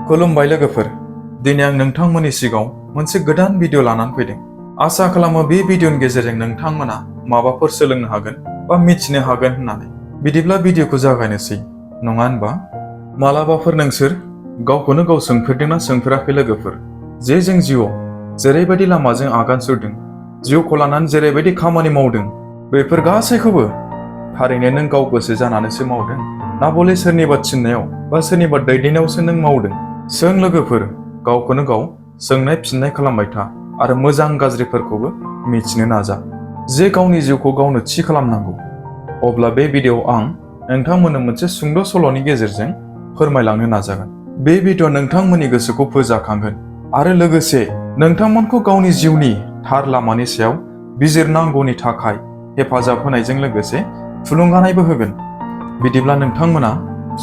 खुलुमबाय लोगोफोर, दिनै आं नोंथांमोननि सिगाङाव मोनसे गोदान भिडिअ लानानै फैदों। आसा खालामो बे भिडिअनि गेजेरजों नोंथांमोना माबाफोर सोलोंनो हागोन बा मिथिनो हागोन होननानै। बिदिब्ला भिडिअखौ जागायनोसै, नङा होनबा? मालाबाफोर नोंसोर गावखौनो गाव सोंफेरदोंना सोंफेराखै लोगोफोर, जे जों जिउआव जेरैबायदि लामाजों आगान सुरदों, जिउखौ लानानै जेरैबायदि खामानि मावदों, बेफोर गासैखौबो थारैनो नों गाव गोसो जानानैसो मावदों ना बले सोरनिबा थिननायाव बा सोरनिबा दैदेननायावसो नों मावदों? सों लोगोफोर, गावखौनो गाव सोंनाय फिननाय खालामबाय था आरो मोजां गाज्रिफोरखौबो मिथिनो नाजा। जे गावनि जिउखौ गावनो थि खालामनांगौ। अब्ला बे भिडिअआव आं नोंथांमोननो मोनसे सुंद' सल'नि गेजेरजों फोरमायलांनो नाजागोन। बे भिडिअ नोंथांमोननि गोसोखौ फोजाखांगोन आरो लोगोसे नोंथांमोनखौ गावनि जिउनि थार लामानि सायाव बिजिरनांगौनि थाखाय हेफाजाब होनायजों लोगोसे थुलुंगानायबो होगोन। बिदिब्ला नोंथांमोना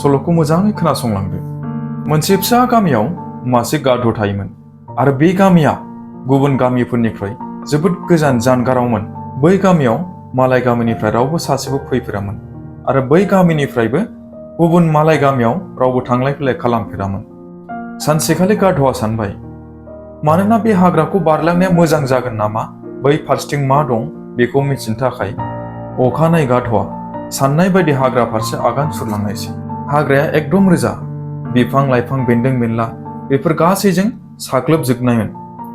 सल'खौ मोजाङै खोनासंलांदो। मोनसे फिसा गामियाव मासे गाध' थायोमोन आरो बे गामिया गुबुन गामिफोरनिफ्राय जोबोद गोजान जानगारावमोन। बै गामियाव मालाय गामिनिफ्राय रावबो सासेबो फैफेरामोन आरो बै गामिनिफ्रायबो गुबुन मालाय गामियाव रावबो थांलाय फैलाय खालामफेरामोन। सानसेखालि गाध'आ सानबाय, मानोना बे हाग्राखौ बारलांनाया मोजां जागोन नामा, बै फारसेथिं मा दं बेखौ मिथिनो थाखाय। अखानायै गाध'आ साननाय बायदि हाग्रा फारसे आगान सुरलांनायसै। हाग्राया एकदम रोजा, बिफां लाइफां बेन्दों बेनला बेफोर गासैजों साग्लोबजोबनायमोन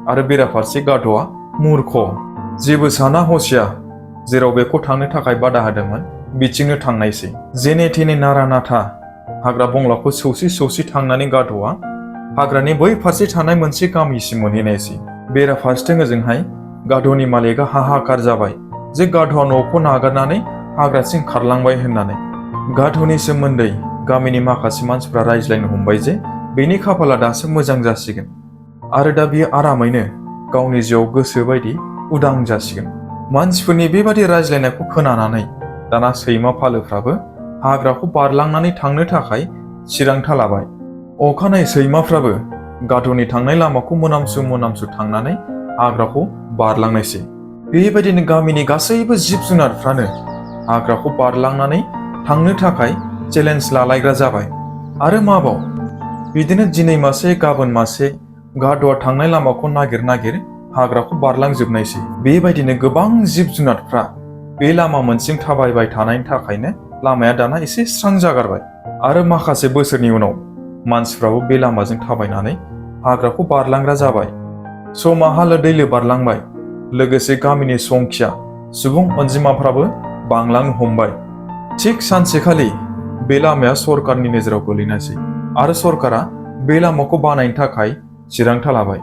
आरो बेराफारसे गाध'आ मूर्ख, जेबो साना हसिया, जेराव बेखौ थांनो थाखाय बादा होदोंमोन बिथिंनो थांनायसै। जेने थेने नारा नाथा हाग्रा बंग्लाखौ सौसि सौसि थांनानै गाध'आ हाग्रानि बै फारसे थानाय मोनसे गामिसिम मोनहैनायसै। बेराफारसेथिं ओजोंहाय गाध'नि मालिकआ हाहाकार जाबाय जे गाध'आ न'खौ नागारनानै हाग्रासिम खारलांबाय होननानै। गाध'नि सोमोन्दै गामिनि माखासे मानसिफ्रा रायज्लायनो हमबाय जे बेनि खाफाला दासो मोजां जासिगोन आरो दा बियो आरामैनो गावनि जिउआव गोसो बायदि उदां जासिगोन। मानसिफोरनि बेबादि रायज्लायनायखौ खोनानानै दाना सैमा फालोफ्राबो हाग्राखौ बारलांनानै थांनो थाखाय थिरांथा लाबाय। अखानायै सैमाफ्राबो गाध'नि थांनाय लामाखौ मोनामसु मोनामसु थांनानै हाग्राखौ बारलांनायसै। बेबायदिनो गामिनि गासैबो जिब जुनारफ्रानो हाग्राखौ बारलांनानै थांनो थाखाय चेलेन्ज लालायग्रा जाबाय। आरो माबाव, बिदिनो दिनै मासे गाबोन मासे गाध'आ थांनाय लामाखौ नागिर नागिर हाग्राखौ बारलांजोबनायसै। बेबायदिनो गोबां जिब जुनारफ्रा बे लामा मोनसेजों थाबायबाय थानायनि थाखायनो लामाया दाना एसे स्रां जागारबाय आरो माखासे बोसोरनि उनाव मानसिफ्राबो बे लामाजों थाबायनानै हाग्राखौ बारलांग्रा जाबाय। समा हालो दैलो बारलांबाय, लोगोसे गामिनि संखिया सुबुं अनजिमाफ्राबो बांलांनो हमबाय। थिग सानसेखालि बे लामाया सरकारनि नोजोराव गोलैनायसै आरो सरकारा बे लामाखौ बानायनो थाखाय थिरांथा लाबाय।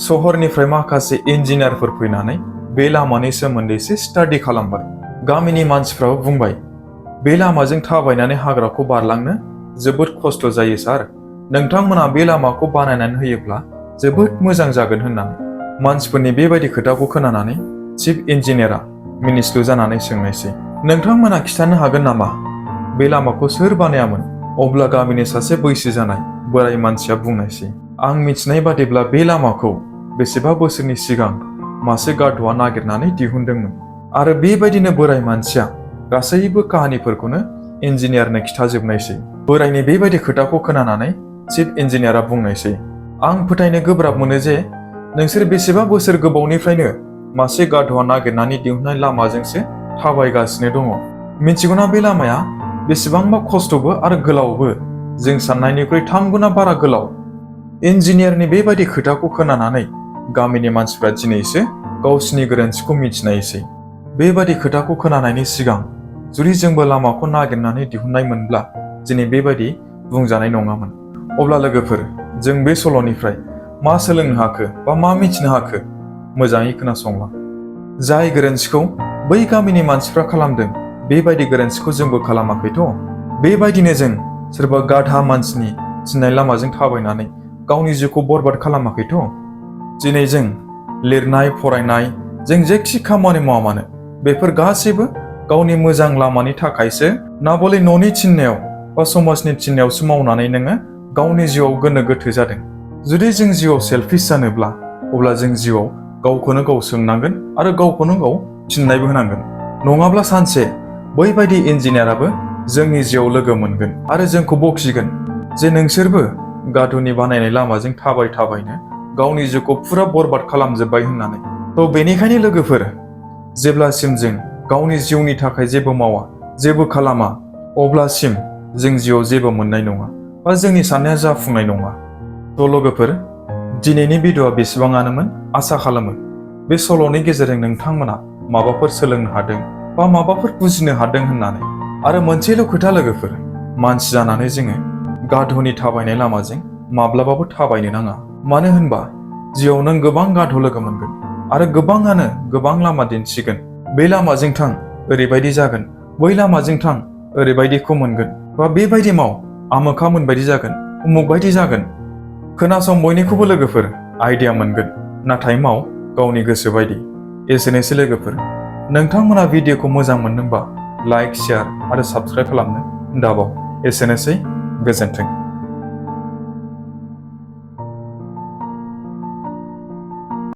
सहरनिफ्राय माखासे इन्जिनियारफोर फैनानै बे लामानि सोमोन्दै एसे स्टाडि खालामबाय। गामिनि मानसिफ्राबो बुंबाय, बे लामाजों थाबायनानै हाग्राखौ बारलांनो जोबोद खस्थ' जायो सार, नोंथांमोना बे लामाखौ बानायनानै होयोब्ला जोबोद मोजां जागोन होननानै। मानसिफोरनि बेबायदि खोथाखौ खोनानानै चिफ इन्जिनियारा मिनिस्लु जानानै सोंनायसै, नोंथांमोना खिन्थानो हागोन नामा बे लामाखौ सोर बानायामोन? अब्ला गामिनि सासे बैसो जानाय बोराय मानसिया बुंनायसै, आं मिथिनाय बादिब्ला बे लामाखौ बेसेबा बोसोरनि सिगां मासे गाध'आ नागिरनानै दिहुनदोंमोन। आरो बेबायदिनो बोराय मानसिया गासैबो काहानिफोरखौनो इन्जिनियारनो खिथाजोबनायसै। बोरायनि बेबायदि खोथाखौ खोनानानै चिफ इन्जिनियारा बुंनायसै, आं फोथायनो गोब्राब मोनो जे नोंसोर बेसेबा बोसोर गोबावनिफ्रायनो मासे गाध'आ नागिरनानै दिहुननाय लामाजोंसो थाबायगासिनो दङ। मिथिगौना बे लामाया बेसेबांबा खस्थ'बो आरो गोलावबो, जों साननायनिख्रुइ 3 गुना बारा गोलाव। इन्जिनियारनि बेबायदि खोथाखौ खोनानानै गामिनि मानसिफ्रा दिनैसो गावसिनि गोरोन्थिखौ मिथिनायसै। बेबायदि खोथाखौ खोनानायनि सिगां जुदि जोंबो लामाखौ नागिरनानै दिहुननाय मोनब्ला दिनै बेबायदि बुंजानाय नङामोन। अब्ला लोगोफोर, जों बे सल'निफ्राय मा सोलोंनो हाखो बा मा मिथिनो हाखो? मोजाङै खोनासंलां। जाय गोरोन्थिखौ बै गामिनि मानसिफ्रा खालामदों, बेबायदि गोरोन्थिखौ जोंबो खालामाखैथ'। बेबायदिनो जों सोरबा गाधा मानसिनि थिननाय लामाजों थाबायनानै गावनि जिउखौ बरबाद खालामाखैथ'। दिनै जों लिरनाय फरायनाय, जों जेखि खामानि मावा मानो, बेफोर गासैबो गावनि मोजां लामानि थाखायसो ना बले न'नि थिननायाव बा समाजनि थिननायावसो मावनानै नोङो गावनि जिउआव गोनो गोथो जादों। जुदि जों जिउआव सेल्फिश जानोब्ला, अब्ला जों जिउआव गावखौनो गाव सोंनांगोन आरो गावखौनो गाव फिननायबो होनांगोन। नङाब्ला सानसे बैबायदि इन्जिनियाराबो जोंनि जिउआव लोगो मोनगोन आरो जोंखौ बखिगोन जे नोंसोरबो गाध'नि बानायनाय लामाजों थाबायनो गावनि जिउखौ फुरा बरबाद खालामजोब्बाय होननानै। थ' बेनिखायनो लोगोफोर, जेब्लासिम जों गावनि जिउनि थाखाय जेबो मावा, जेबो खालामा, अब्लासिम जों जिउआव जेबो मोननाय नङा बा जोंनि साननाया जाफुंनाय नङा। थ' लोगोफोर, दिनैनि भिडिअ'आ बेसेबाङानोमोन। आसा खालामो बे सल'नि गेजेरजों नोंथांमोना माबाफोर सोलोंनो हादों बा माबाफोर बुजिनो हादों होननानै। आरो मोनसेल' खोथा लोगोफोर, मानसि जानानै जोङो गाध'नि थाबायनाय लामाजों माब्लाबाबो थाबायनो नाङा। मानो होनबा जिउआव नों गोबां गाध' लोगो मोनगोन आरो गोबाङानो गोबां लामा दिन्थिगोन। बे लामाजों थां, ओरैबायदि जागोन, बै लामाजों थां, ओरैबायदिखौ मोनगोन, बा बेबायदि माव, आमोखा मोनबायदि जागोन, उमुक बायदि जागोन। खोनासं बयनिखौबो लोगोफोर, आइडिया मोनगोन, नाथाय माव गावनि गोसो बायदि। एसेनोसै लोगोफोर, नोंथांमोना भिडिअ'खौ मोजां मोनदोंबा लाइक, शेयार आरो साबस्क्राइब खालामनो दाबाव। एसेनोसै, गोजोन्थों।